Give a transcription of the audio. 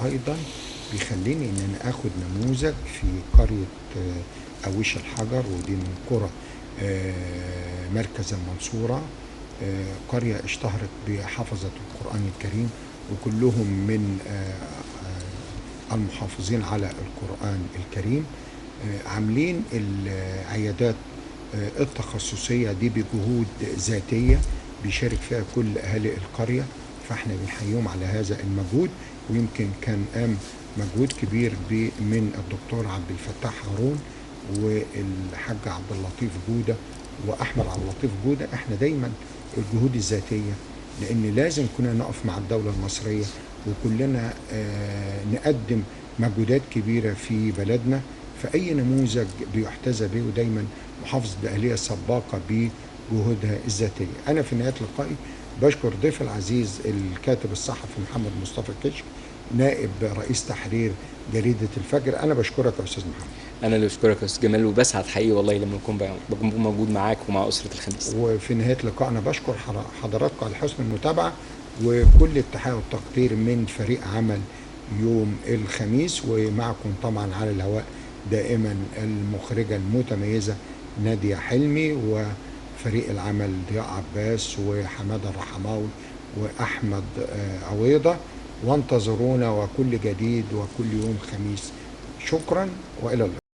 ايضا بيخليني ان انا اخد نموذج في قرية اويش الحجر، ودي من قرى مركز المنصورة، قرية اشتهرت بحفظة القرآن الكريم، وكلهم من المحافظين على القرآن الكريم. عاملين العيادات التخصصية دي بجهود ذاتية بيشارك فيها كل أهالي القرية، فاحنا بنحييهم على هذا المجهود. ويمكن كان قام مجهود كبير من الدكتور عبد الفتاح هارون والحاج عبد اللطيف جودة وأحمد عبد اللطيف جودة. احنا دايما الجهود الذاتية، لأن لازم كنا نقف مع الدولة المصرية وكلنا نقدم مجهودات كبيرة في بلدنا. فأي نموذج بيحتذى به، ودايما محافظة الدقهلية سباقة بجهودها الذاتية. أنا في نهاية لقائي بشكر ضيف العزيز الكاتب الصحفي محمد مصطفى كشك، نائب رئيس تحرير جريدة الفجر. أنا بشكرك يا أستاذ محمد. أنا اللي بشكرك يا أستاذ جمال، وبسعد حقيقي والله لما بكون موجود معاك ومع أسرة الخميس. وفي نهاية لقائنا بشكر حضراتكم على حسن المتابعة، وكل التحية والتقدير من فريق عمل يوم الخميس، ومعكم طبعا على الهواء دائما المخرجة المتميزة نادية حلمي، وفريق العمل ضياء عباس وحمادة الرحماوي وأحمد عويضة. وانتظرونا وكل جديد وكل يوم خميس. شكرا وإلى اللقاء.